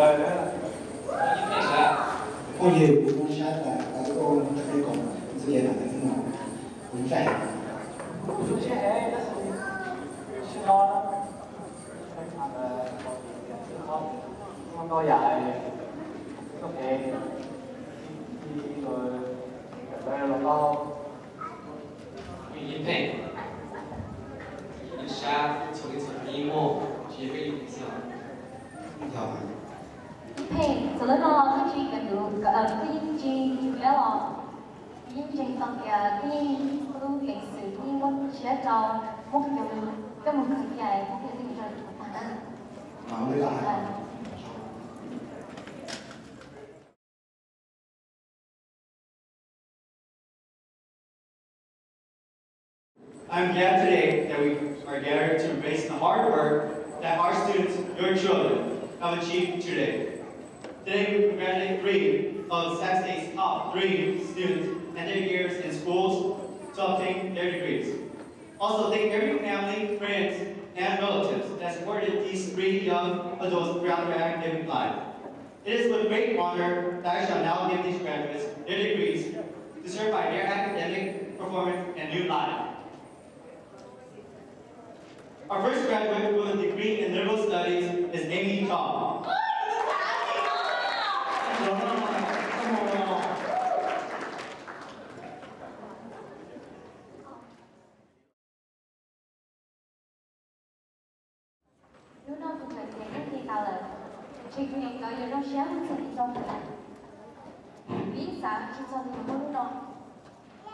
Phooj ywg, kuv kuj saib tas kuv tau cov peb koom ntxuj kev tham hluas nkauj no, kuv ntshai. Kuv tsis ntshai heev, tab sis tam sim no kuv tham ntau yam txoj kev, ib tug kawm ntawv los tau. Ib pheej, ib sab txhua leej txhua tus yeej muaj, tsis yog peb ib leeg xwb. Ib pheej, txawm lub no los yeej tsis kawm ntawv, koj yeej tsis ntseeg los, yeej ntseeg tau tias koj yeej hlub peev xwm, koj yeej muab siab rau, muab koj cov, koj mus khaws cai, muab koj cov teeb meem rau tag na. I'm glad today that we are gathered to embrace the hard work that our students, your children, have achieved today. Today we congratulate three of Sac State's top three students and their years in schools to obtain their degrees. Also thank every family, friends, and relatives that supported these three young adults throughout their academic life. It is with great honor that I shall now give these graduates their degrees to certify their academic performance and new life. Our first graduate with a degree in Liberal Studies is Amy Tong. Hnub no kuv tseem ceev hnub ti tas lawm, ntshe kuv niam nkawd yuav zoo siab mus txog tim rau kuv lawm. Kuv yeej xav tsis txog tias yuav muaj hnub no,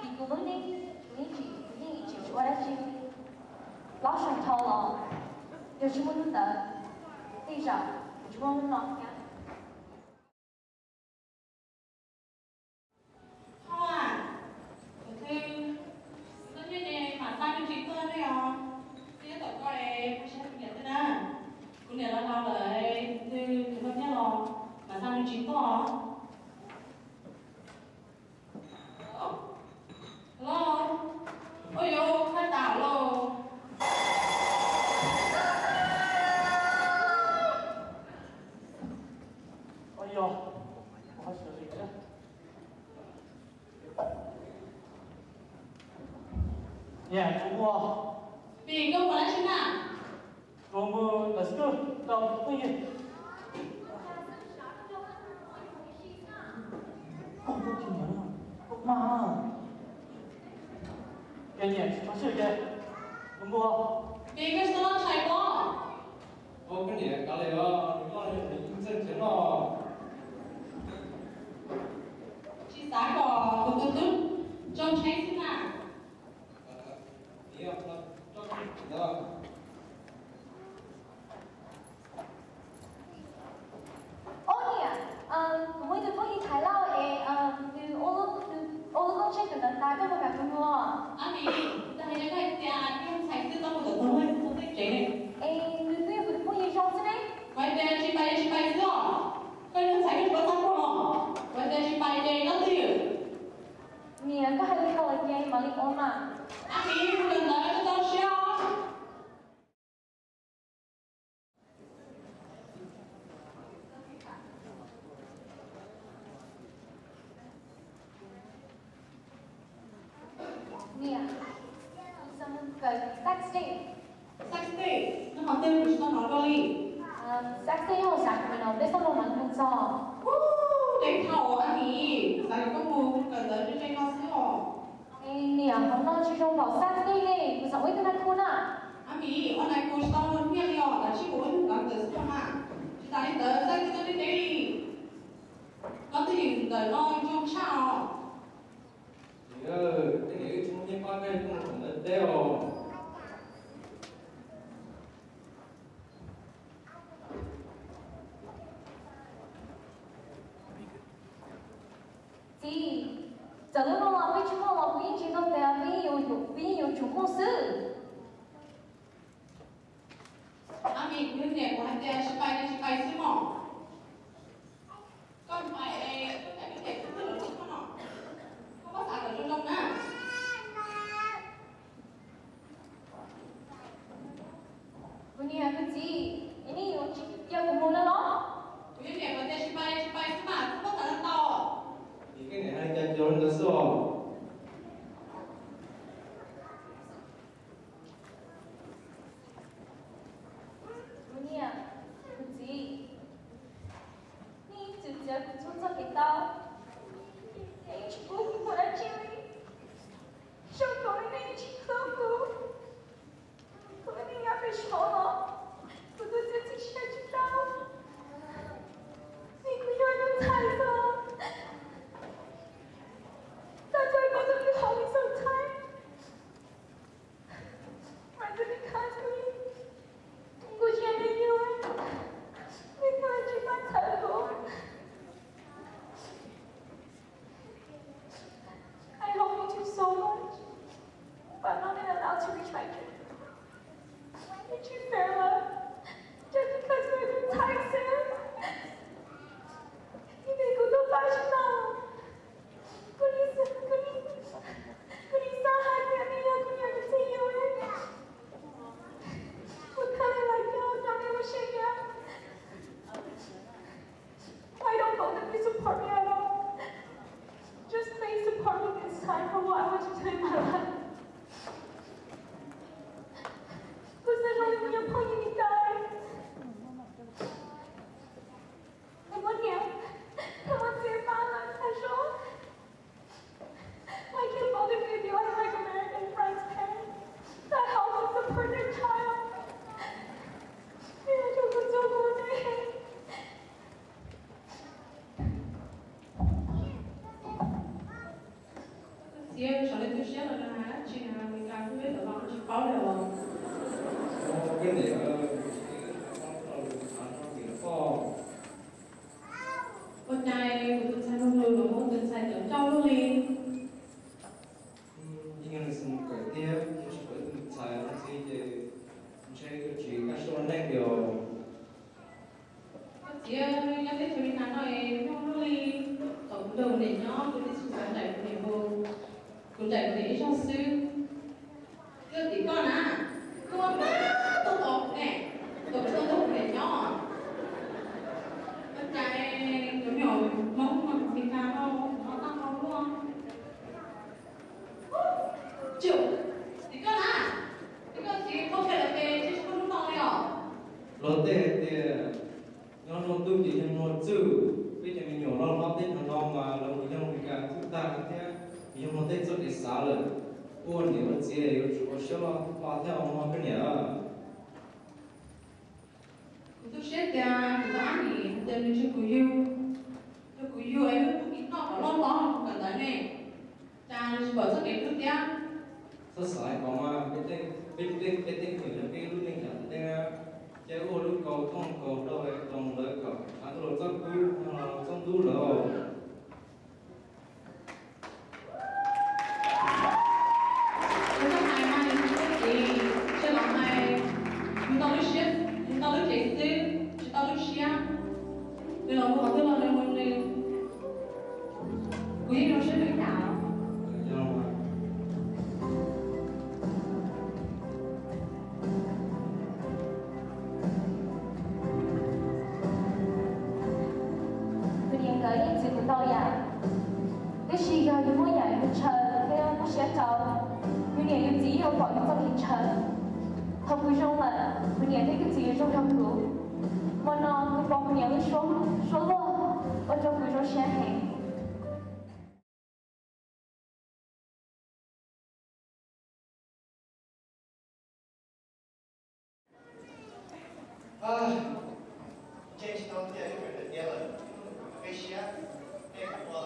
vim kuv lub neej kuv yeej tsis, kuv yeej ib txwm tsis ua dab tsi li. Plaub xyoos dhau los yog tsis muaj hnub ntawd, tej zaum kuv tsis muaj hnub no thiab. Thoj, kuv twb, koj thiaj li mam xa me ntsis tuaj ne os. Twb tom koj es kuv sab kuv niam twb na. Kuv niam los laus lawm, kuv twb tsis muaj nyiaj los mam xa me ntsis tuaj. Hello, ua yuav khuaj tas lauj. Ua yog, ua xyov li thiab. Niam, kuv ua. Vim koj mus dab tsi na? Kuv mus ntawm xwb rau phooj ywg. Koj tus tsis nyiam no, koj mag. Ces niam tsis tshua swb ces kuv mus. Vim koj tsis tau noj tshais pob? Ua koj niam kav liam os, nws loj li nws yeej txawj nrhiav noj. Tsis xav kom kuv tus tub tso tsheeb xwb na. Ob niam, kuv muaj ib tug phooj ywg Thaib Lauj es nws ua lub koob tsheej ntawm ntawd tas, koj puas kam kuv mus? Ab, vim koj hais rau koj hais tias koj ntxhais twb tau mus tom tus muaj tus tsev ne. Es nws twb yog kuv tus phooj ywg zoo xwb ne. Kuv hais tias tsis pais tsis pais xwb os. Koj yog ntxhais koj tsis paub txaj muag los? Kuv hais tias tsis pais ces nyob twj ywm. Niam, koj hais li ko lawm ces mam li ua mas. Ab, vim kuv ntawm ntawd koj txaus siab os. Niam, kuv xav mus kawm Sac State. Sac State? Nyob qhov twg kuv tsis tau hnov dua li. Sac State nyob hauv Sacramento, peb xab mus mas mus txog. Ub, deb dhau Ab Mis, xav kom koj mus kawm ntawv ze ze no xwb os. Es niam, hauv no tsis zoo npaum Sac State ne, kuv xav ua ib tug nai khu na. Ab Mis, ua nai khu tsis tau nyiaj li os, kav tsij mus ua ib tug doctor xwb mas. Tsis tas li ntawd Sac State deb deb li. Nyob twj ywm ntawm no zoo tshaj os. Niam, tej niam wb tsis muaj nyiaj pab koj mus kawm ntawv teb os. Txiv, txawm lub no los peb tsis muaj los kuv yeej ntseeg tau tias peb yeej yuav tsum muaj xwb. Ab Mis, kuv yog niam kuv hais tias tsis pais ces tsis pais xwb mog. Koj pais, koj cais koj cais xwb twg los tsis muaj no. Koj muab xav kom zoo zoo na. Kuv niam kuv txiv, es nej yuav tsis cia kuv mus lawm los? Kuv yog niam Ua cas kuv tus ntxhais Hmoob Lwm los muab tus ntxhais tawv rau luaj li? Yeej yog nws xav mus kawm thiab, tab sis kuv tus ntxhais no txiv ces ntshe yuav tsis kaj siab ua neej li os. Koj txiv, nyob teb chaws Amelikas no es nyuaj luaj li. Thaum kuv nrog kuv niam nyob, kuv twb tsis xav nraim kuv niam mus, kuv nraim kuv niam ib zaug xwb. Koj tim koj na, koj tab tom tos kuv ne, koj tsis tau nrog kuv niam nyob. Ua cas cov me nyuam Hmoob Amelikas no no tag nrho luaj. Tim koj na, tim koj txiv qhuab qhia lawv ces tsis tshua hnub no li os. Luag tej hais tias nyob nruab ntuj ces yog nruab txwj, peb cov me nyuam loj hlob teb chaws no mas lawv mus yog Amelikas txwj tag thiab mus yog luag tej txoj kev xav lawm. Ua niam ua txiv yuav tsum ua siab loj pa thiab ua mog koj niam. Kuv tu siab tias kuv tus ab nim hais tias nws tsis kuv yug, nws kuv yug es nws kuj tsis noj kom loj hlob kom ntawd ne, cas nws tsis pom txoj kev hlub thiab. Txhob xav kom mas peb tej, peb tej, peb tej kwv yog peb lub neej yav tom ntej na, ces ua lub kaus tooj kaus hlau es toom lawv kom tshav ntuj los txob kub, nag los txob ntub lawm. Kuv txoj hais mas nws tsis txawj kev, tsis los hais, nws tau lub siab, nws tau lub cev xwb, tsis tau lub siab. Nws los mus qhov twg los nws mus nws, kuv yeej zoo siab nws ib yam. Kuv niam nkawd yeej txwv kuv ntau yam, tiam sis yog yus muaj yam yus ntshaw thiab muaj siab rau, yus niam yus txiv yeej yuav pom yus txoj kev ntshaw. Thaum kuv zoo lawm, kuv niam thiab kuv txiv yuav zoo nrog kuv. Hmo no kuv pom kuv niam lub suab, suab luag, ua rau kuv zoo siab heev. Ntseeg tsis tau tias ib yam li tiav lawm, peb siab, peb ua,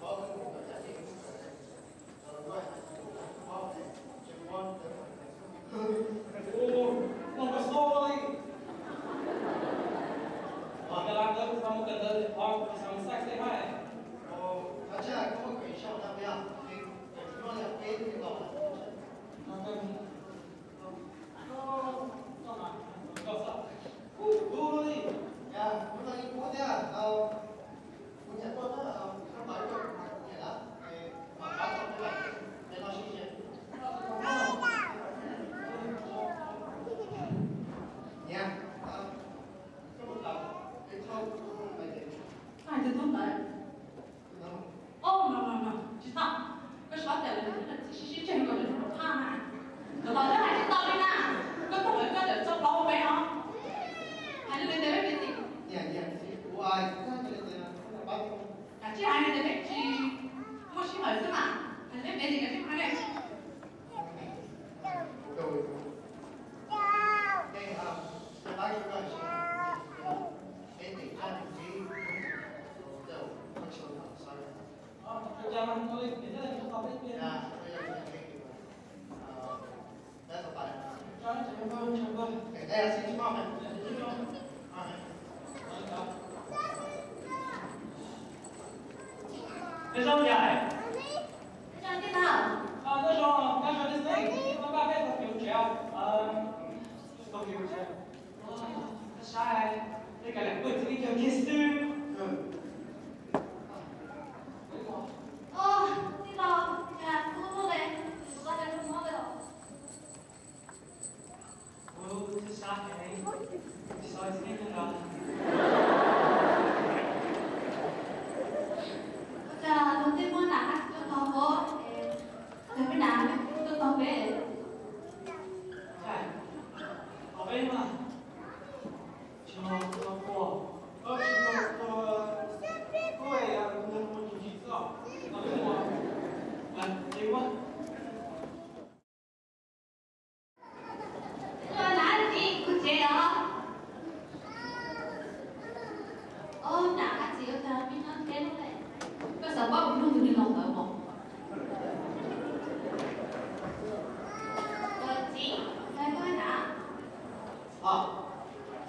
ua, ua, ua, ua, ua, ua, Hais tus tub ntawd. Ob, no no no, tsis tau. Koj tsis paub tias lawv txiv sib sib tseg kom lawv tus phaj na. Cov laus twb hais tsis tau li na. Koj tuaj lawv koj tawm txog plaub peb os. Hais li tias peb piv txim. Kav tsij hais li tias peb tsis muaj sij hawm xwb mas. Hais li peb piv txim kav tsij hais li. Nyob zoo yom. Nyob zoo, nyob zoo, nyob zoo, nyob zoo, nyob zoo. Saib, tej kav liam kuj txiv neej yog kiag xwb. Ua, tij laug, cas kub lug le, kuv ua cas zoo mob li os. Ua, txhob sab heev, tsis xav txiv neej yog los. Ua cas tus tij muab nram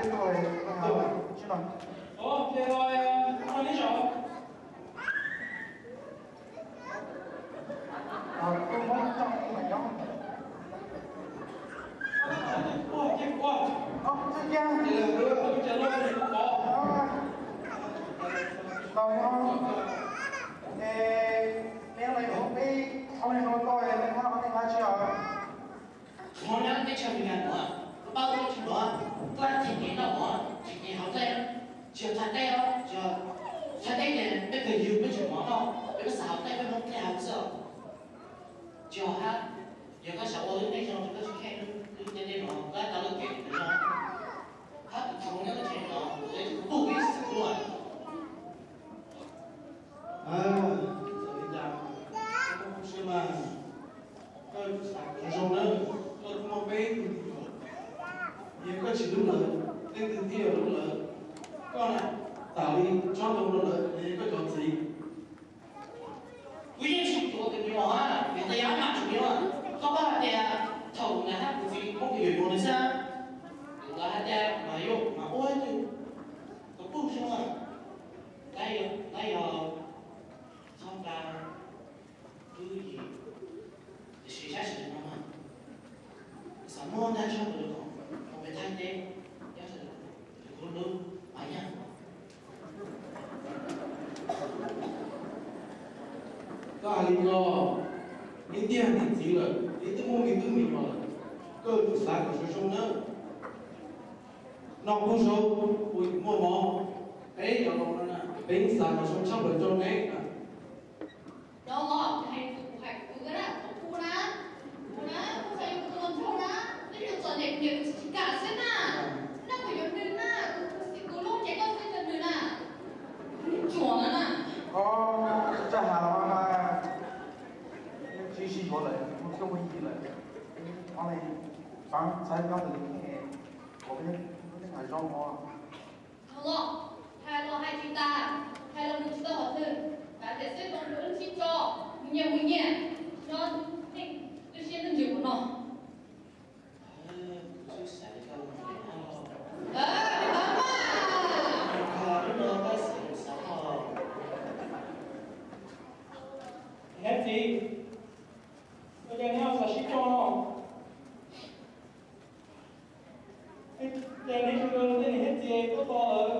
peb tuaj, tuaj tsis no. Ua, ces los, neb zaum. Tuaj Hmoob coj ib mas nyob. Ua, ces ua. Ua, txij kiag. Ces lawv, lawv, lawv, lawv, lawv, Tsis tau nyob. Es neb los yuav peb ob leeg no koj, neb hab ob leeg hab tsi os? Tsis muaj nyob teb chaws Amelikas nuav, koj paub teb chaws nuav, koj hab txhais tes noj mov, txhais tes haus dlaij, tsis yog txhais tes os, tsis yog txhais tes ces peb kawg yug peb tseem mov noj, peb muab xav haus dlaij peb muab dlaij haus xwb. Tsis yog hab, yog koj xav ua lub neej zoo rau koj tsis kheej lub, lub ntiaj teb no, koj hab tau lub kev zoo, hab tus txhoov nyob koj tsev no, kuv twb tsis pum ib xwm luaj. Txawm li cas koj kuj siab mas, koj xav kom zoo nawb, koj kuj muaj peb tug me nyuam, yog koj tsis hlub lawv, leej twg thiaj yuav hlub lawv? Koj na, tam li tsob ntoo rau lawv, yog koj cov txiv. Kuv yeej tsis tuav tus me nyuam, vim tas yog mam tsum me nyuam. Koj paub hais tias thaum ntawd hab kuv txiv muab kuv yuam yuav nws xwb, tus ntawd hais tias mas yuav mas ua ib tug tus pug xwb. Tab yog, tab yog txhob nqa wb yim, tiam sis sab sij hawm no mas xav muab ntab tshaj plaws rau peb Thaib teb, nyob rau tus kuv hlub Maiv Nyiaj. Koj hais li no, neb tiag niam txiv lawm, neb twb muaj me tub me nyuam lawm, koj yuav tsum xav kom zoo zoo nawb. Noj qub zaub ua yuav muaj mov, peb cov laus no na, peb xav kom zoo tshaj plaws rau neb na. Nov los hais kuv hais kuv na, kuv na, kuv na, kuv xav yuav kuv tus hluas nraug na, neb yuav txom nyem kuv niam kuv txiv tsis kam xwb na. Neb kuv yuav nws na, kuv txiv kuv lub ces koj xwb yuav nws na. Kuv niam cuam no na. Tsis has los mas, tsis sib yuav lawm, muaj cuab muaj yig lawm. Ob leeg pab txhawb nyob ntawm li, ua peb lub neej hav zoov os. Los, hais los hais tsis tas, hais los nws tsis tau hom twg, kav liam xwb, tau nws lub sib tso, mus nyias mus nyias, nyob neej lub siab lub ntsws kuv no. Hab txiv, ua cas neb ho xav sib tso no? Cas neb tsis nrog neb niam thiab txiv tuaj tos lawv?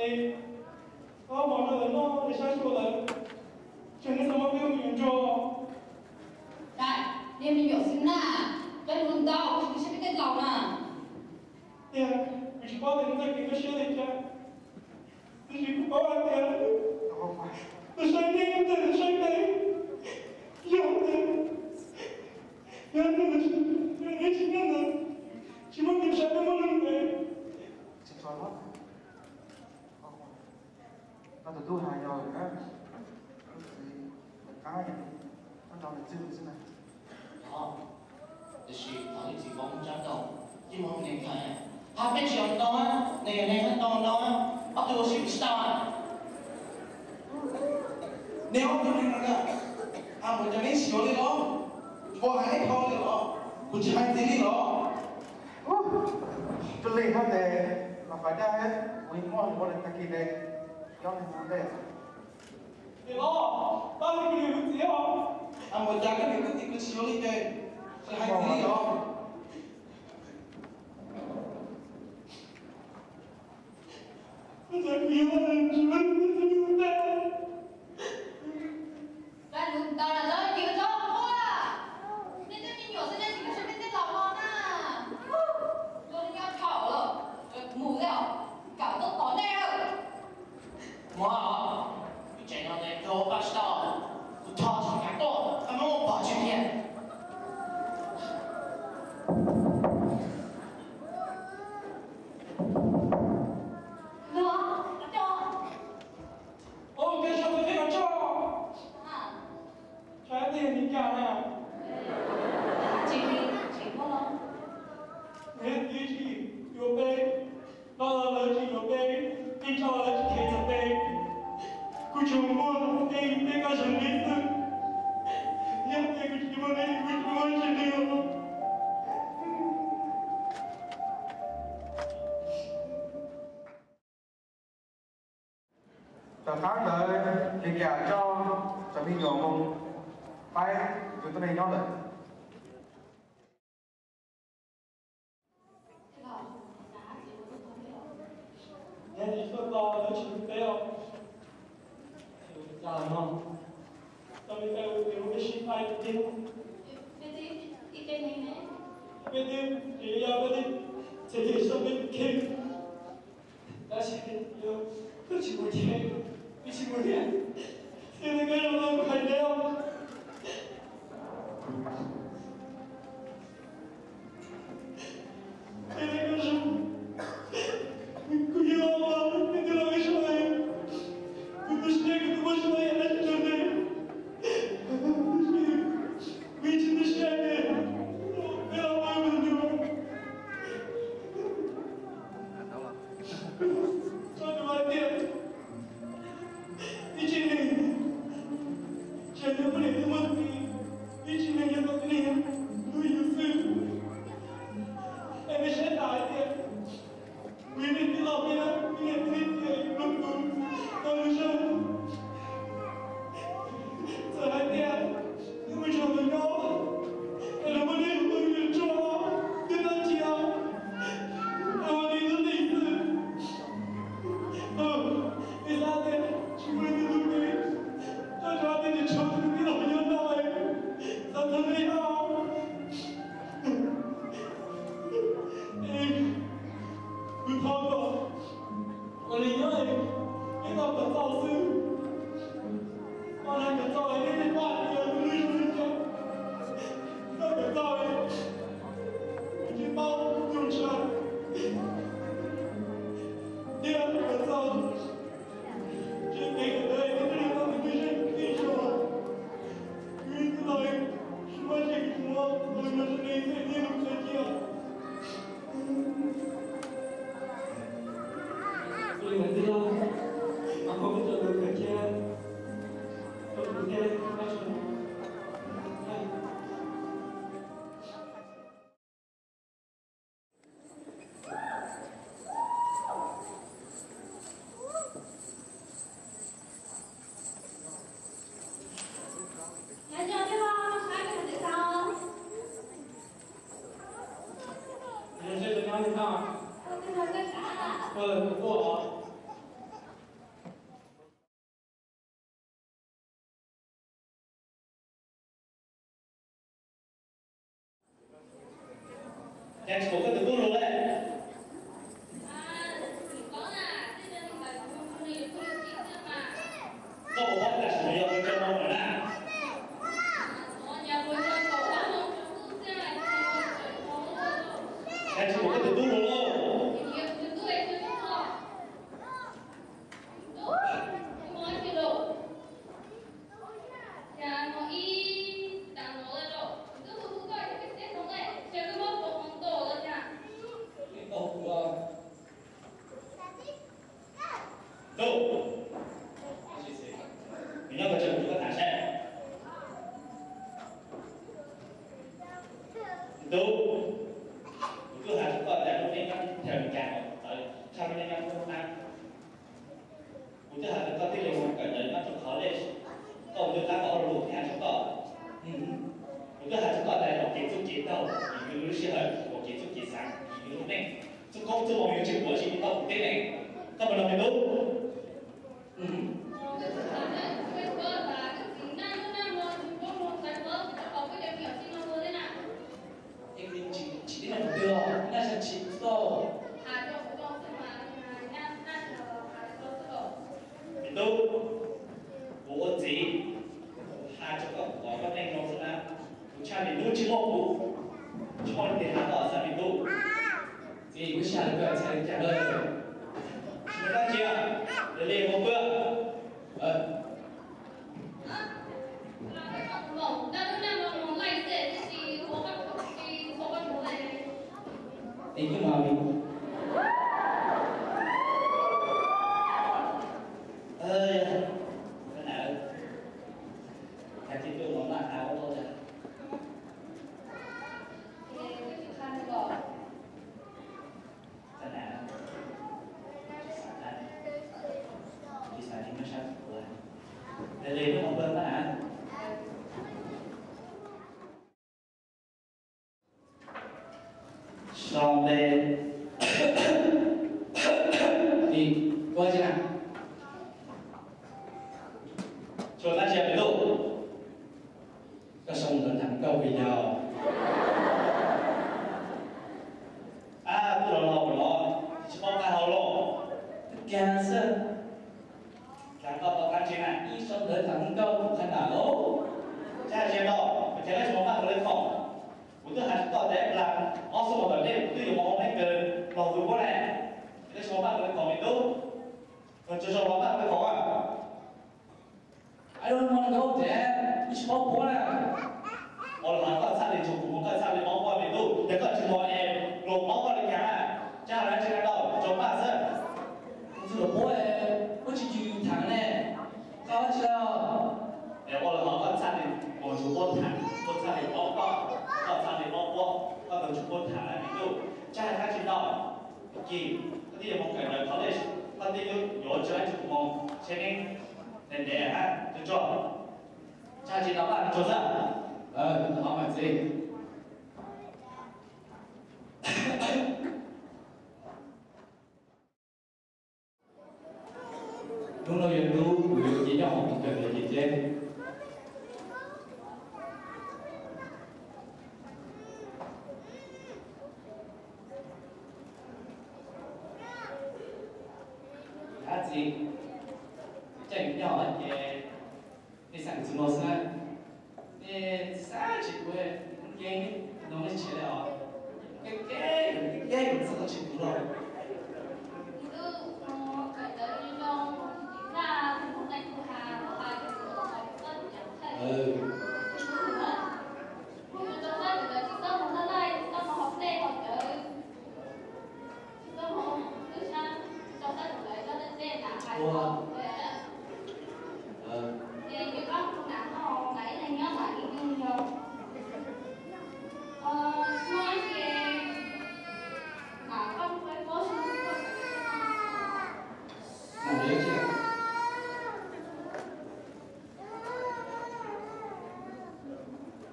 Es ob hmo no lawv noj es saib xyuas lawv, tseem neb xav muab peb ua me nyuam ntsuag. Dais, niag me nyuam xwb na, cov lus ntau tsis saib peb tej laus na. Tiag, kuv tsis paub tias nws txoj kev nyuaj siab li cas, tab sis kuv paub hais tias nws saib neb ntawm nws saib peb, yog tias, yog tias neb tsis nyob ntawd, tsis muaj tus saib peb muaj lub npe. Koj tus tub hais yog lawm na, lub txiv lawv qab yog nrog nws txwj xwb na. Tiam sis thaum ib txiv paub muab tsab rau, yeej muab niag Neb tsis yog ntau, neb yog neb ntau no, ob tug ua si kuv tsis tau. Neb ob tug li no na, a mus cov neb xyuas li los, ua hais neb dhau li los, kuv tsis hais ntxiv li los. Peb li hab tes los qhov daj, kuv li muaj ua li tag kis tes, nyob li ntej. Tes los, pab li kuv niam kuv txiv os. A mus cas koj niam koj txiv kuv tsis yuav li ces, tsis hais ntxiv li os. Vaj lug ntawd los cov yws tso quaj. Nej tej me nyuam xwb nej tsis nkag siab peb tej laus no na. Ua nyob thaum lawm, mus lawm, kam tuaj tos nej lawm. Mus, ib tsam no tes koj pab tsis tau, kuv thov tsis kam tuaj, koj muab pov tseg thiab. Ua, koj sau tes peb los tso. Tshaib tiag li cas na. Tsis, tsis muaj los. Neb twb tsis yuav peb, los lawv tsis yuav peb, ib tso lawv tsis kheev rau peb. Kuv tsuas muaj peb, peb koj zoo li xwb. Yog peb kuv tsis muaj neb, kuv tsis muaj tsis li os. Tom qab ntawd li cas tso, cov me nyuam mus pab tus tuab neeg nyob lawm. Neb tsis tuaj tos lawv tsis peb os. Cas no, tau li cas kuv peb sib pab ib tug. Peb twb tsis yog peb twb txhev sab peb kheb. Tab sis koj tsis mus ces, koj tsis mus thiab, thiab koj zoo no kuv hais neb os. Kuv yog koj twb los ib sab, kuv tu siab kuv twb muab sab yam dab tsi rau neb, kuv tsis tu siab li, peb los ua ib hnub. Txhob tus hais tias ib tse neeg, tsis hais nws muaj niam thiab muaj txiv, ib tse neeg yog tau tib neeg hlub yus xwb. Es nws saib tas hais tias kuv yog neeg twb los tiag, kuv yog neeg twb tiag, kuv hlub kuv tau nws zog. Txawm hais tias neb mus nrog lawv nyob, es lawv muab neb hu ua yus tsuag, neb tau cia, es ua li lub neej xwb. Neb xav tias tsis muaj leej twg hlub neb, txhob txhob tias tsis tshua tus tij laug nyob no, xav txog neb no. Kuv thov kom ua li nyob, neb tau kawm txaus xwb. Koj na kawm txaus neb tej paj tias kuv lub zoo li cas, koj kawm txaus, kuv tsis paub kuv tug ntshav, thiab kawm txaus. Tseem kev kawm ntawv neb twb li tau tus twj zeej twj zoo, kuv twb los tsis muaj tseem tsis muaj los yog zoo li tej tij laug txawv cia. Ua li ntawd tij laug, mas koj twb tau tus kawm cia, koj tus thiab koj tsis Cas tsis pom koj tus tub lug le? Koj puas paub tam sim no yog pes tsawg moos lawm na? Cas tsis pom koj tus tub lug lauj? Cas no ib tag no lawm, koj tus tub koj yog peb teb hloov ne, cas koj muab pov hloov tau los cas? Tau kuv, Tub, kuv twb hais rau koj tias lub neej nyob thaj Amelikas txawv tshaj lub neej nyob Hmoob Nab. Kuv twb hais rau koj tij li mus kawm ntawv nyob rau college, koj mus twb qab tau ua lus thiab hais rau koj. Kuv twb hais rau koj tias kom kev txuj kev taug, yus lub sij hawm, kom kev txuj kev xav, yus lub neej, txuj koob txuj moo yus tsis ua tsis tau kuv teb neeg. Koj puas mloog me tub? Tsis tib neeg twg os, naj tsis tau. Me tub, kuv ua txiv, kuv hais rau koj kom koj neej zoo xwb na, kuv tshaj li hnub tsis muaj kuv, tsis muaj leej twg hais koj xwb me tub. Txiv, kuv tsis hais rau koj txhais li cas lawm. Tsis muaj dab tsi, cia li mus pw. Thank you, mommy. Ơ, na, hais tias peb ua maj hais ua luaj li. Ntawd na, tsis xav tag, tsis xav li muab sab tus ua. Lig lig lub hauv pawg na. Sau npe. Ua tsi na? Sau dab tsi me tub? Koj sau ntawv tham nkauj kawg yog. Ab, tub los los los, tsis paub nqaj hau los. Kag xwb. Cas koj tau qab ntseeg na, ib sau ntawv tham nkauj qhov ntawd los. Tsis hais tsis tau, ces koj tsis mus npaj koj lub khoom. Kuv twb hais rau koj tias plag ob xuab moos tom ntej kuv twb yuav mus ua neb kawg los tus puab na. Ces koj tsis mus npaj koj lub khoom me tub. Tso tso los npaj koj lub khoom. Ai, lub no nkauj tias wb tsis paub puab na. Ua los koj txhaj li tsuas kuv mus koj txhaj li paub puab me tub, yog koj tsis mus es luag paub koj li cas na. Tsis hais dab tsi tau, tsuas npaj xwb. Kuv txhaj li puab, puab tsis yug tham ne. Koj tsis tau. Es ua los koj txhaj li mus tsuas puab tham, puab txhaj li paub koj, koj txhaj li paub puab, koj tau tsuas puab tham na me tub. Tsis hais dab tsi tau. Kis, koj twb yuav mus kawm ntawv college, koj twb yuav tsis laib tsuas kuv mus tsheb neeb ntev ntev hab tsuag tsuag. Tsis hais tsis tau, npaj tsuag xwb. Qhov mas txiv. Hnub no yog hnub kuv yuav cia nyob hauv kawm ntawv ces ceb. Ab txiv, caij kuv nyob hauv ces nej xav kuv txog no xwb na. Nej xav tsis kuv, kuv nkees no nej tsis li os. Kev kev kev txog tsis kuv los. Ua.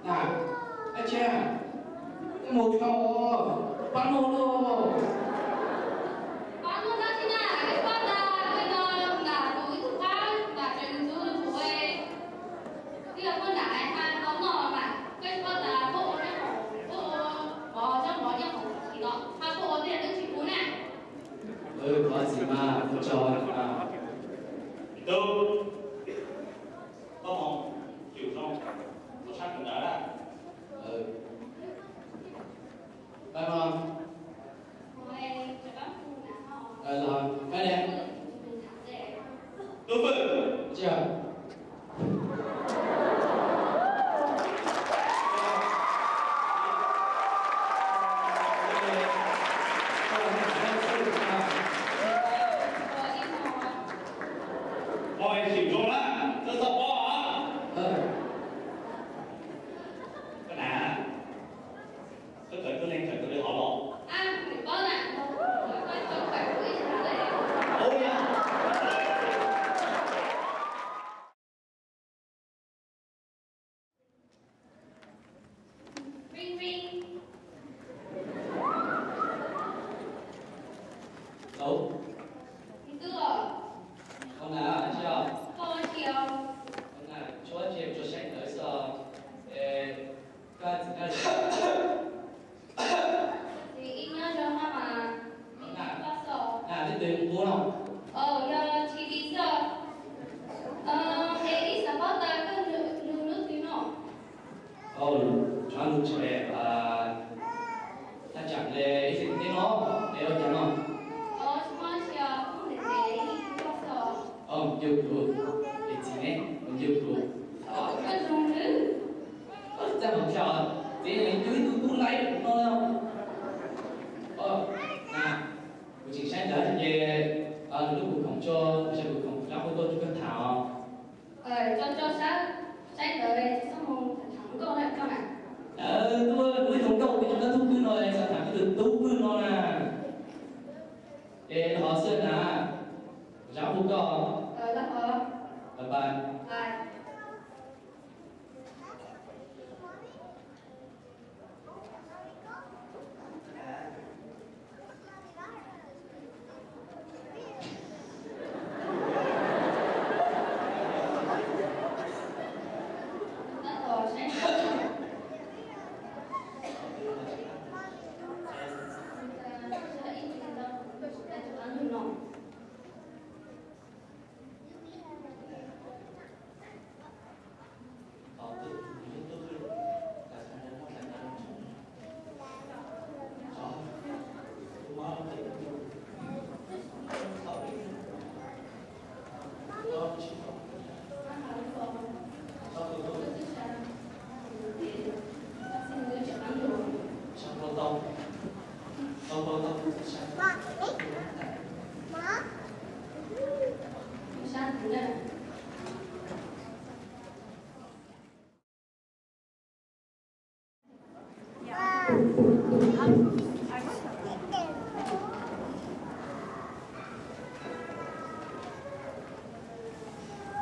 Na, ab tsi, koj mus dhau, pab luag lauj. Pab luag dab tsi na, koj pab tas koj no nram kuv ib tug qab nram tsev ntxwv tus ua, twb yog koj nram hais tau noj mas koj tsis pom tas koj ua nyob hauv, koj ua mov nyob hauv tsis no, mas koj ua twb yog twb tsis puv na. Qhov txiv mas kuv tso. Tub, koj mus yus zoo, mus sab kawm ntawv na. Pab no. Ua cas no? Ov, nco kuv, es txiv ne, nco kuv. Txaj hauv chaw, txiv, leej twg ib tug tub laib no. Ov, na, kuv tseem saib ntawv ces lub kuv khoom tso, kuv saib kuv khoom rov qab tuaj rau koj tham os. Tso, tso, saib, saib ntawv tsis txhob mus tham nkauj lawm koj na. Tub, kuv ib tug nkauj kuv tseem tub pwg no, xav tham ib tug tub pwg no na. Es los hov xwb na, zab hu koj. Bye bye.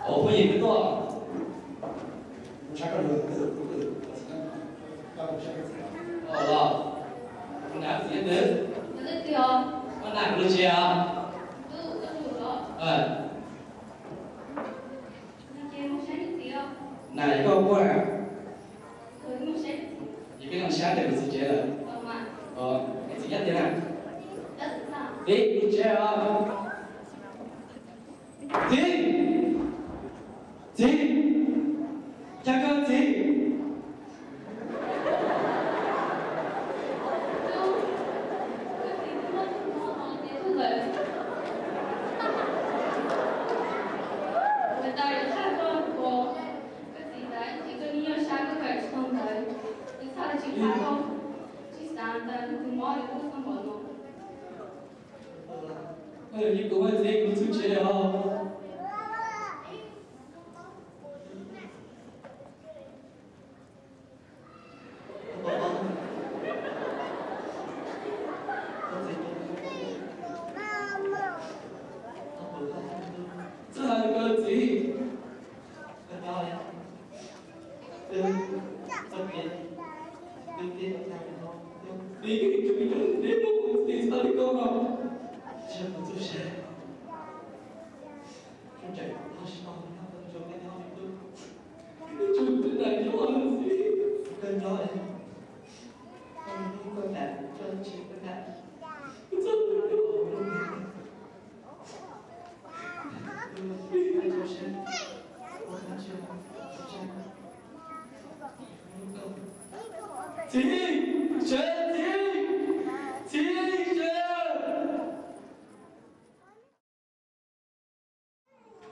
Ov, phooj ywg, koj tuaj. Ov, los, kuv nam txiv twg? Koj nam kuv lub tsev os? Nam, yog koj quaj, ces peb zoo sab ntawm kuv txiv tsev lawm. Ov, es txiv nyob tiag na? Txiv, kuv tsev os. Txiv! Txiv! Cas koj txiv? Ej, kuv muaj txiv kuv txhub tsev os. Txhob hais li ko txiv. Txiv, txiv, txiv, txiv, txiv, txiv, txhob li ko. Txiv, sawv, txiv, txiv, sawv.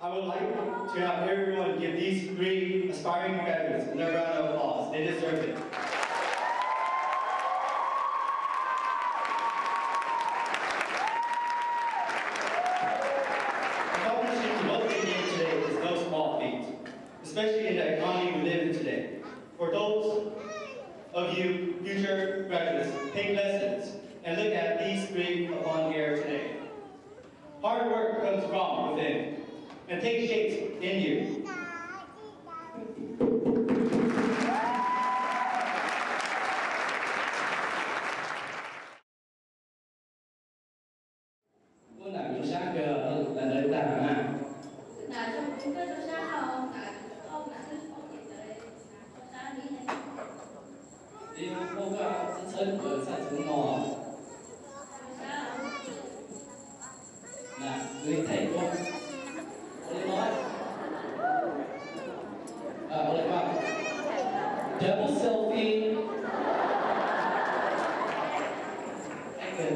I would like to have everyone give these three aspiring graduates another round of applause. They deserve it. Accomplishing what they did today is no small feat, especially in the economy we live in today. For those of you future graduates, take lessons and look at these three upon air today. Hard work comes from within and takes shape in you. Muab nam zoo sab kawg, lam ntawd tag na. Ib muab koj txhawb txhawb kawg txhaj txhua no. Nam, nws theej koj. Ua li no. Ua li no. Double selfie. Action.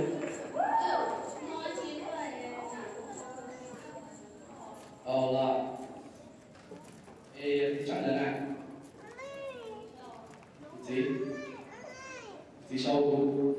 Txiv sau kuv.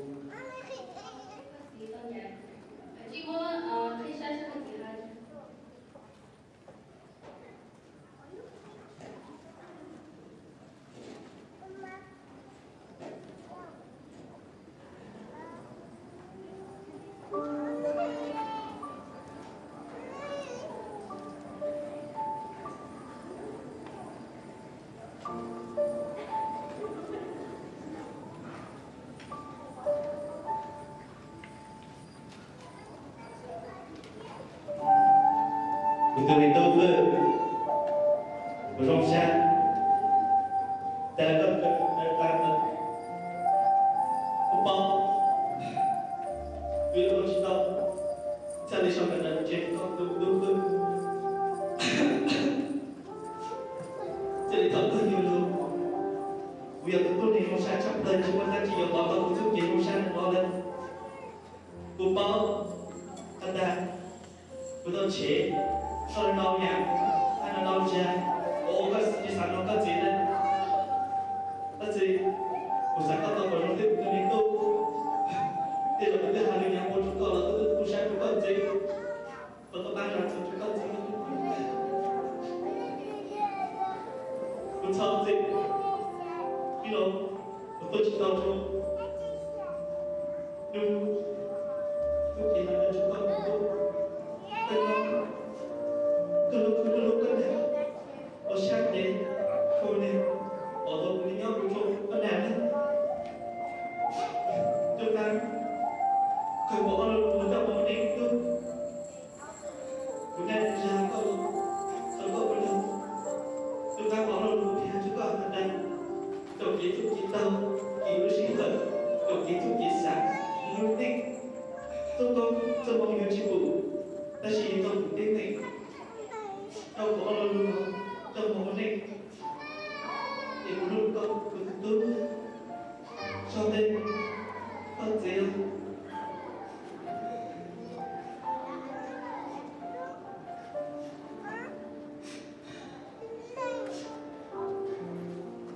Kuv tus me tub Fwj, kuv zoo siab tas koj, kuv paub, kuv yuav ua tsis tau, txhaj li sau ntawv tsev koj tus tub Fwj. Txij li thaum koj yug lug, kuv yog tus tub neeg zoo siab tshaj plaws, tsis muaj dab tsi yuav pov tau kuv txuj kev zoo siab ntawm no lawm. Kuv paub has tas kuv tau tshev koj los nau yam, koj los nau zag, ua koj tsis xav nrog koj txiv lawm. Koj txiv, kuv xav koj tau kom zoo thiab kuv tus me tub, tej zaum kuv twb hais lus nyav ua rau koj los koj twb tu siab rau koj txiv. Koj tau pab zam txim rau koj txiv. Kuv txhawj txiv, vim los kuv tuaj tsis tau rau nws, kuv ces hais rau koj, koj, koj hlub, koj hlub koj niam, ua siab ntev rau niam, pov tau kuv li nyob kuv rau koj niam na. Rau qab kawg kuv ob lo lus rau koj ua neej tub. Kuv naj zag koj, tau koj ua neej, rau qab kuv ob lo lus qhia rau koj has tas, txoj kev txuj kev taug, kev ua sij hawm, txoj kev txuj kev xav, lub neej txoj koob txoj hmoov yuav tsis pum, tab sis yuav tau pum teeb meem. Rau kuv ob lo lus no, rau kuv ua neej, es kuv hlub koj, kuv tus tub, txog ntej koj txiv.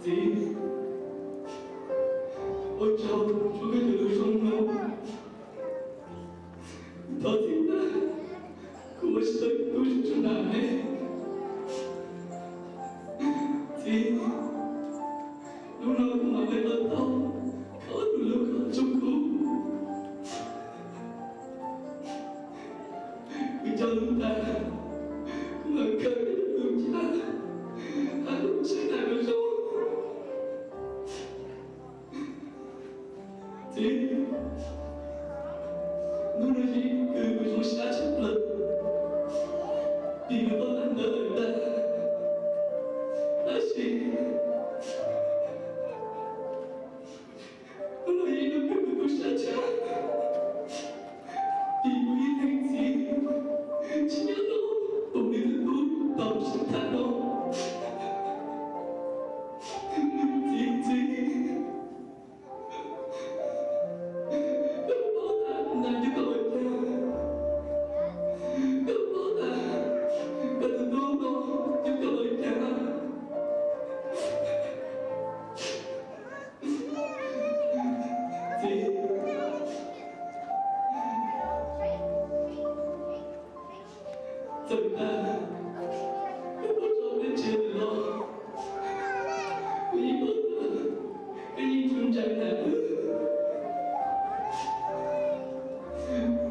Txiv, ua tsaug rau koj cov lus zoo no. Thov txim ntau, kuv ua tsis tau tus tub zoo li ne. Txiv, hnub no kuv mam li tau tau koj tus lub koj tso kuv. Kuv cog lus tas, kuv mam khaws koj tus ncauj, hab kuv tshee tas kuv zoo. Txiv, hnub no yog ib hnub kws kuv zoo siab tshaj plaws, vim kuv tau tag ntawv lawm ntag. Tab sis hnub no yog ib hnub kws kuv tu siab tshaj, vim kuv ib leeg txiv tsis nyob no, kuv nws tus tub tau sib tham no. Txiv, txiv, koj paub tas nws yuav kom ua cas, koj paub tas koj tus tub no yuav kom ua cas. Txiv, txawm tas koj puas tso peb tseg lawm los kuv yeej paub tas koj yeej tsum ntseeg tas.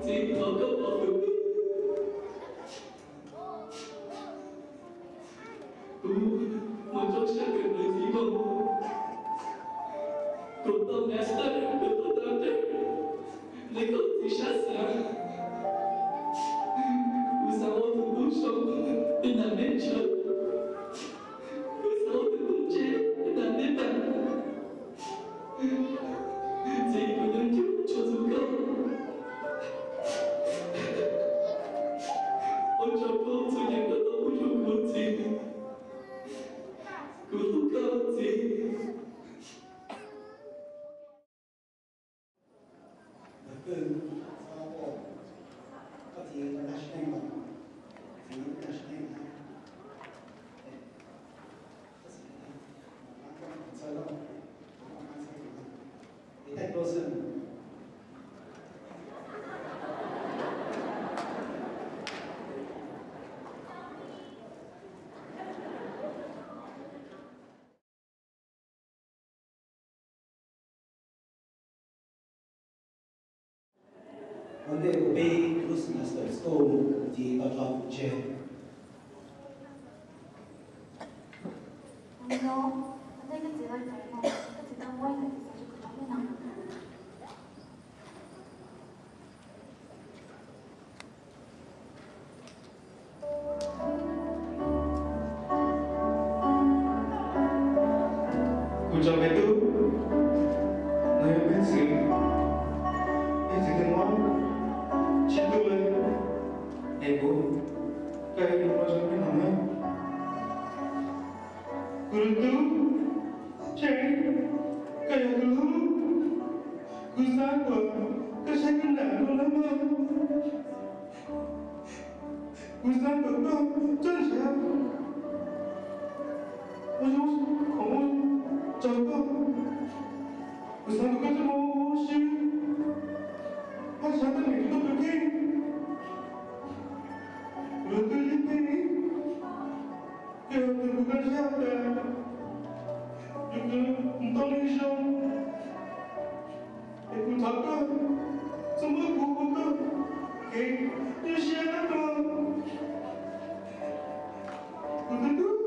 Txiv, thov koj pov txim. Kuv mus rau sab kawm ntawv txiv mas kuv tau master, kuv tau doctor, nrog koj txiv sab xav. Kuv xav ua tus tub zoo li nram nej tshawb, kuv xav ua tus tub ntse li nram nej pam. Txiv, kuv yuav nco tshua txog koj. Ua tsaug koj txhua yam koj tau pub rau kuv txiv. Kuv hlub koj txiv. Koj txiv tag sim neej los, txiv tag sim neej na. Koj txiv tag, txhawb loj, koj txhawb kuv. Thaj Blossom. Ua ntej kuv pib lub semester school, kuv txiv tau tso kuv tseg. Kuv cov me tub, no yog peb txiv, peb txiv twb muab tsis tu li, es kuv, koj yuav mus ua zoo peb no na. Kuv tus tub, Tsheej, koj yog kuv hlub, kuv xav kom koj saib kuv nram no lawm mog. Kuv xav kom koj txawj ntshav, ua zoo khoom ua tsaug koj. Kuv xav kom koj txawj mus ua si, haj tshaj teeb meem rau koj tus kheej. Kuv tus tub Yeej Pheej, koj yog tus kuv nkag siab tas, yog kuv ntoo li zoo, es kuv thov koj txhob muab kuv ua koj kev nyuaj siab no. Kuv tus tub,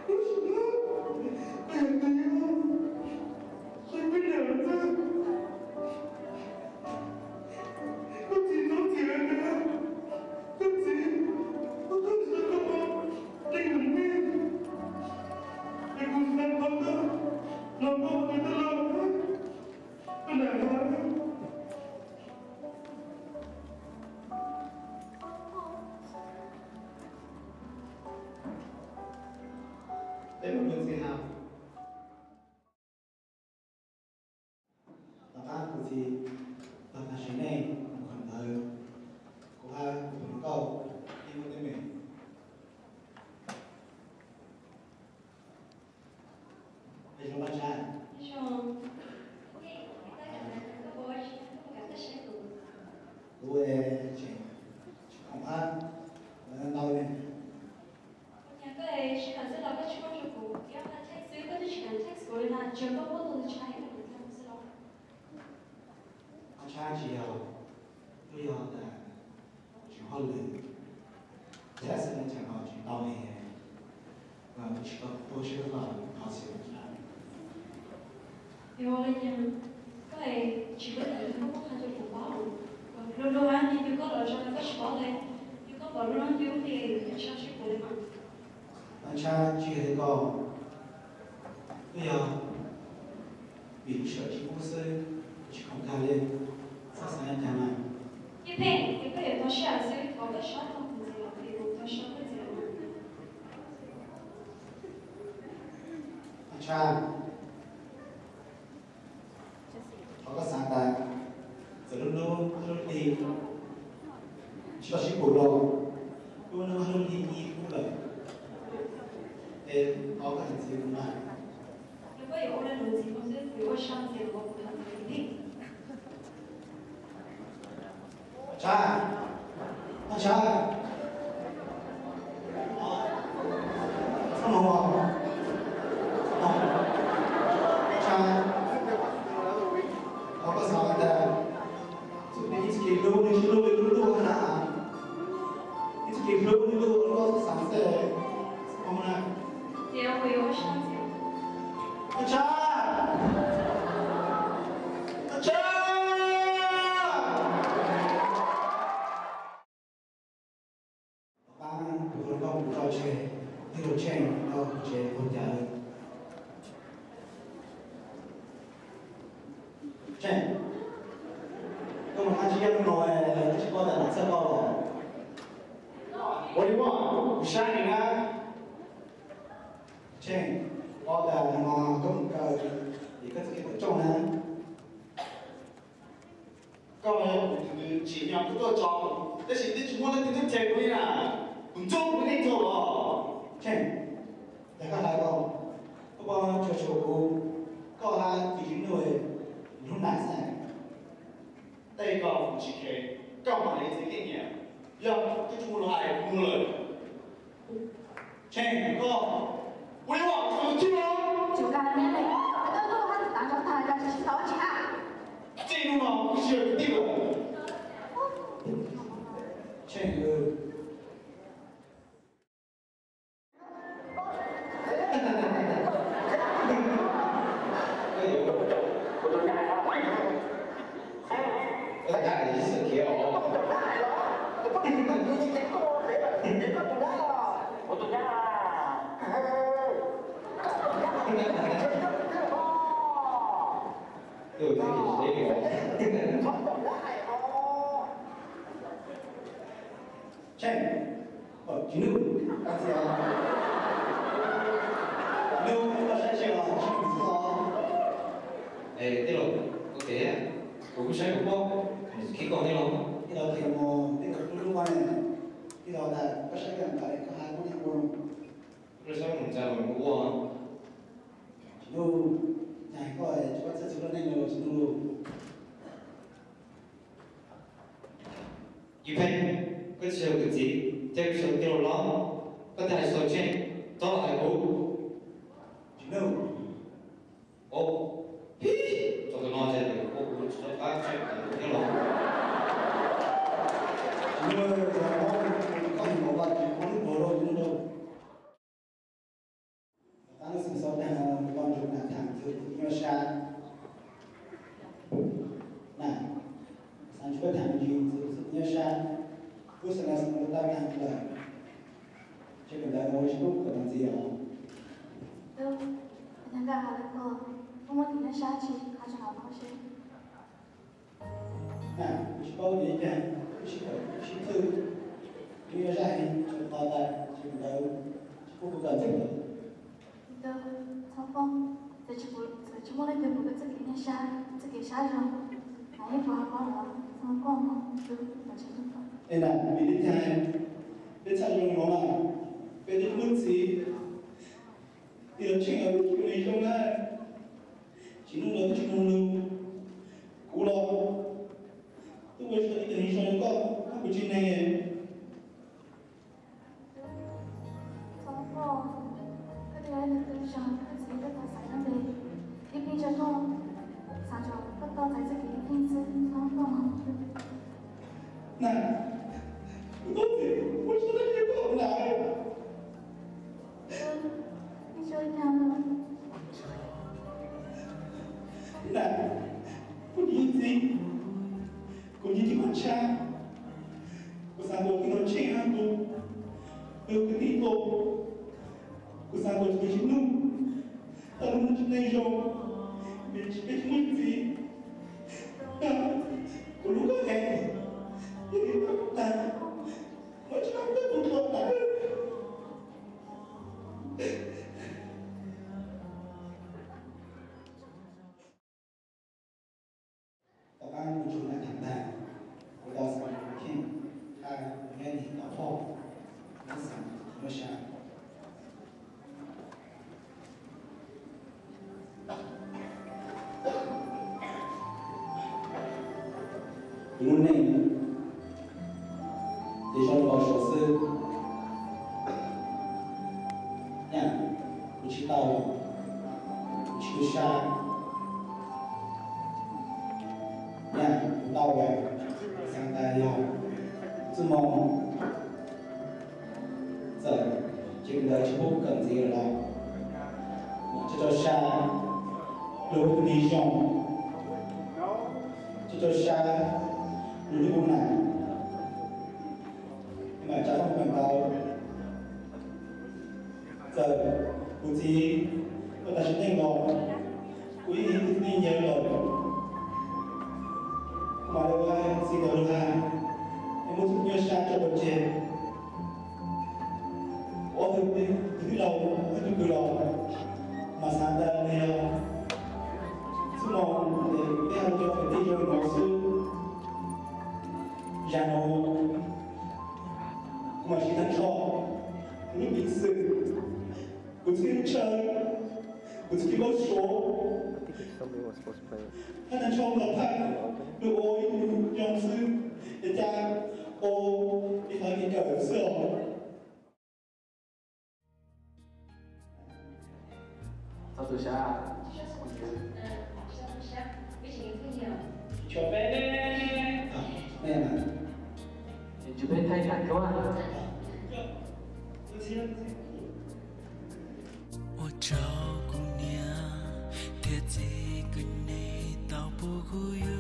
lub sij hawm no koj yog tus yog, saib peb nram no, koj txiv txhob txim lawm ntag, koj txiv, koj txhob txim, koj pom leej lwm me, es kuv xav thov koj los koj ua tus tij laug koj nram no. Peb mus ua txiv hab. Tom qab kuv txiv tag sim neej mus kawm ntawv, kuv hab kuv tus hluas nkauj ib muaj teeb meem. Zoo Paj Tshab, kuv tseem tsis khoom hab ntau li. Kuv tias koj sij hawm xwb los koj tsis muab rau kuv, yog hais text xwb koj twb tsis kam text kuv li na, tsuas koj muab tus ntawd tshaj ib pliag kuv thiaj muab xwb los. Paj Tshab, tsis yog, twb yog tas tsis hauj lwm, txhaj xwb ne, tseem ho tsis tau li, tsis tau tu siab los qhov txhia Paj Tshab. Yog ua li cas koj tsis muab tus ntawd koj muab qha rau kuv paub? Lub lub hab, yog koj los tso koj tsis paub li, yog koj pom lub no yus li yus tsis tso sib kuv li mas. Paj Tshab, tsis yog li ko, twb yog vim kuv sawv tsis pub xwb, tsis khoom kag li, txhob xav li cas mas. Yeej Pheej, yog koj yuav tau sij hawm xwb thov koj txhob tau kuv ntxiv los, kuv tau soj koj ntxiv los mas. Paj Tshab, thov koj xav tas, txawm lub hnub lub hli tsis tau sib pum los, lub hnub lub hli yeej pub lawm, es thov koj ntxiv kuv mas. Yog koj yuav ua li no ntxiv kuv xwb, kuv yuav ua tshaj ntxiv los kuv thov ntxiv kuv thiab. Tshab, Tshab, Tshab, thov koj xav tas, txuj plig ib txhis hlub nws tsis luaj li lub ntuj na, ib txhis hlub nws luaj li lub xav xwb na. Tshab, Tshab. Tom qab kuv tus hluas nkauj mus tso tseg, tus Tsheej tau tsev ua cas. Tsheej, koj mus qab tsib caug hnub no, koj tsis paub tas nam txhawj koj los? Ua li muaj, kuv saib li na. Tsheej, kuv paub tas no koj mus kaw, es koj txoj kev tawm rooj na. Koj yog kuv tus tsim nyog koj tuaj tso, tab sis twb tsis muaj leej twg tuaj them kuv li na. Kuv ntxub kuv neej txaus los. Tsheej, yog koj hais ko, koj puas tsuas tshuav kuv, koj hab Txiv Tswv Nuj, tsis kheev, koj mam li txiv kev nyiam. Yog koj tsis mus los hais kuv mus lawm. Tsheej, koj, ua li ua kuv tsis mus los. Tsum kag neb ne, koj tuaj haj tsis tav nrov tag koj tsis tau tsis haj. Txij hnub no kuv tsis yog kwv tij lawm. Tsheej, Tsheej, tsis nug, koj txiv os. Nug, koj saib seb os, tsis nug xwb os. Es tij laug, ua ke, kuv kuj saib kuv pom, khib koj tij laug. Tij laug qhia mus, tij laug lub lub ne, tij laug tas koj saib koj ntawd koj hais muab niag ua. Koj saib mus ntxa los mus ua. Tsis nug, cas koj tsis paub txhawj txhua lub neej no los tsis nug lus. Yus Pheej, koj tsis yog kuv txiv, thiab koj tsis yog tij laug los, koj thiaj hais xaus Tsheej, txhob los hais kuv. Tsis nug. Au, pib, tau tus no ces kuv tsis tau qab Tsheej nyob los. Tsis nug, koj mus ua tsis muaj lub paus rau tsis nug rau. Tab lub xeem xaus tag no, los nrug Nam tham ntxwv tus nyuaj sab. Nam, xav nrug koj tham ntsis ntxwv tus nyuaj sab. Kuv xav nas xav mus tau tag lawm. Ces kawm ntawv no tsis pub kawm ntawv ntxiv os. Tub, koj nyob nqaj hais li ko, koj muab tus nyuaj sab tsis qhov tsis qhov no seb. Kuv tsis paub tias cas, kuv sib kawm sib thwj, kuv yuav zaj heev tsis qhov tas, ces kawm ntawv tsis pub kuv kawm ntxiv lawm. Tub, txhob quaj, txawm tsis muaj leej twg pom koj txoj kev nyuaj sab, txoj kev sab zoo, mas yeej puas ho paub los txhob quaj mog tub, kom tsis ntuj pom. Es Nam, vim li cas peb txhaj zoo no mas peb twb muaj txiv, tij laug Tsheej los tsis zoo na, tsis nug los twb tsis nug lus, kuv los twb ua tsis tau ib tug neeg zoo li koj, koj kuv tsis neeg. Txhob quaj, koj twb yog ib tug tub zoo, koj txiv twb tau xaiv koj ntev, ib pliag tso koj xav nrog koj tau txais txoj kev ib pliag xwb, txhob quaj mog. Nam, kuv tau txiv, kuv tsis tau txiv koj na. Nam, kuv tsis yog txiv, kuv nyiam txiv qhov tshaj. Kuv xav kom tij laug Tsheej hab kuv, kuv kwv tij nkaus. Kuv xav kom txiv tsis nug, tau lub neej tsis neej zoo, vim tsis peb tsis muaj txiv. Kuv hlub koj heev, yog li koj tag, muab tsis tau koj tus hluas ntawd. Tom qab mus txog nram tag, kuv tau xav kheej, tha kuv neb nim tau phoj, neb xav muaj sab. Kuv lub neej ces zoo li qhov suav xwb. Nyaj kuv tsis tau, kuv tsis tu sab. Nyaj kuv tau, xav tas yog txuj moo txawm ces ntawd tsis pub kawm ntxiv lawm los, coj coj sab lug ua tus neeg zoo, coj coj sab lug lub ub na, es mam tsa qhov kawm ntawv. Txawm kuv txiv tuag tas sim neej los, kuv yeej yog tus neeg nyiam lawm. Kuv mam li ua txiv ntawd lus hais, es muab txuj nyuaj sab tso pov tseg. Ob tug tij laug, ob tug kwv los mas xav tas nws yog txuj moo es peb ho cov kwv tij zoo li no xwb. Zag no kuv mam siv tag nrho kuv lub peev xwm, kuv txoj kev ntshaw, Kuv txiv Kib Paub Suav, thaj neeg tshooj los thaj, nws ua ib tug nyoo xwb, es cas ua ib qhov kev kawm xwb os. Txhob tu siab. Tsuas peb, peb thaij tag kawg. Ua tsaug kuv niam thiab txiv, koj nej tau pub kuv